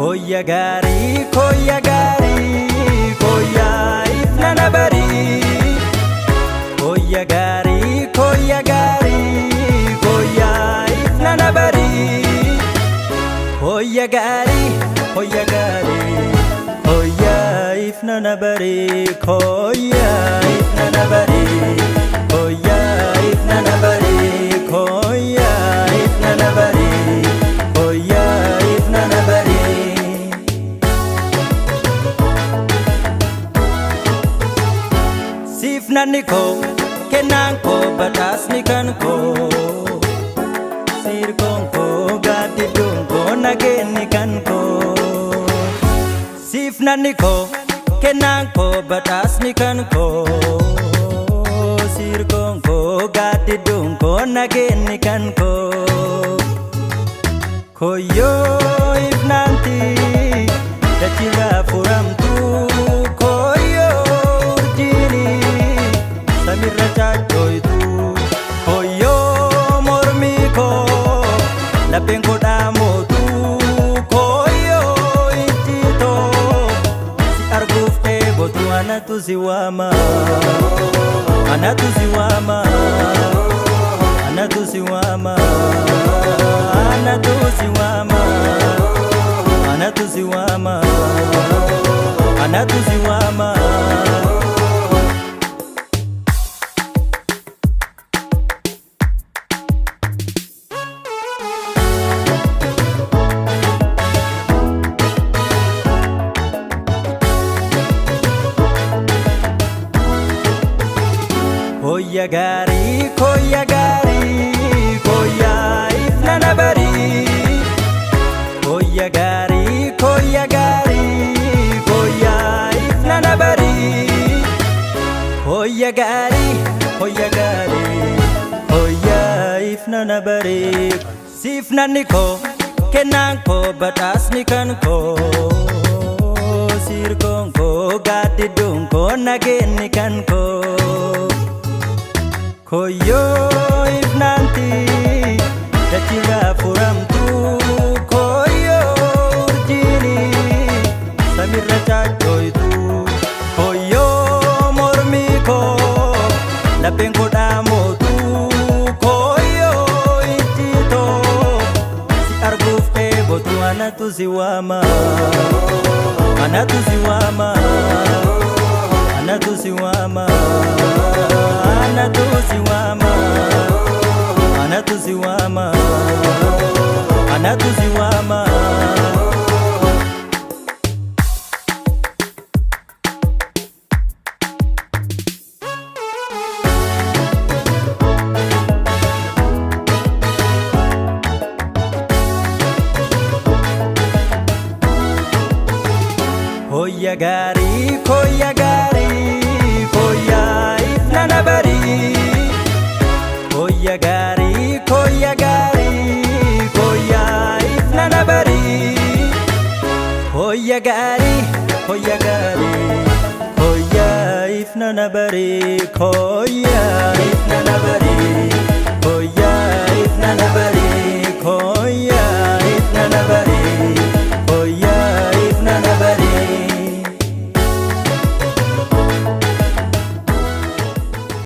Koyya gaarii koyya gaarii koyyaa ifna na barii. Koyya gaarii koyya gaarii koyyaa ifna na barii. Koyya gaarii koyya gaarii koyyaa ifna na barii koyyaa ifna na barii koyyaa ifna na barii koyyaa ifna na barii koyyaa ifna na barii. Siif nanni koo kennaan koo badhaasni kan koo sirgoon koo gaaddidduun koo nageenni kan koo. Siif nanni koo kennaan koo badhaasni kan koo sirgoon koo gaaddidduun koo nageenni kan koo. Koyyoo ifnaanti dachirraa furamtu koyyoo urjiini samirra caaccoytu koyyoo mormii koo lapheen koo dhaamootu koyyoo ijjitoo si arguuf dheebotu anatu si waama anatu si waama anatu si waama anatu si waama anatu si waama anatu si waama. Koyya gaarii koyya gaarii koyyaa ifna na barii. Koyya gaarii koyya gaarii koyyaa ifna na barii. Koyya gaarii koyya gaarii koyyaa ifna na barii. Siif nanni koo kennaan koo badhaasni kan koo sirgoon koo gaaddidduun koo nageenni kan koo. Koyyoo ifnaanti dachirraa furamtu koyyoo urjiini samirra caaccoytu koyyoo mormii koo lapheen koo dhaamootu koyyoo ijjitoo si arguuf dheebotu anatu si waama anatu si waama anatu si waama anatu si waama anatu si waama anatu si waama. Koyya gaarii koyya gaarii koyyaa ifna na barii. Koyya gaarii koyya gaarii koyyaa ifna na barii. Koyya gaarii koyya gaarii koyyaa ifna na barii koyyaa ifna na barii.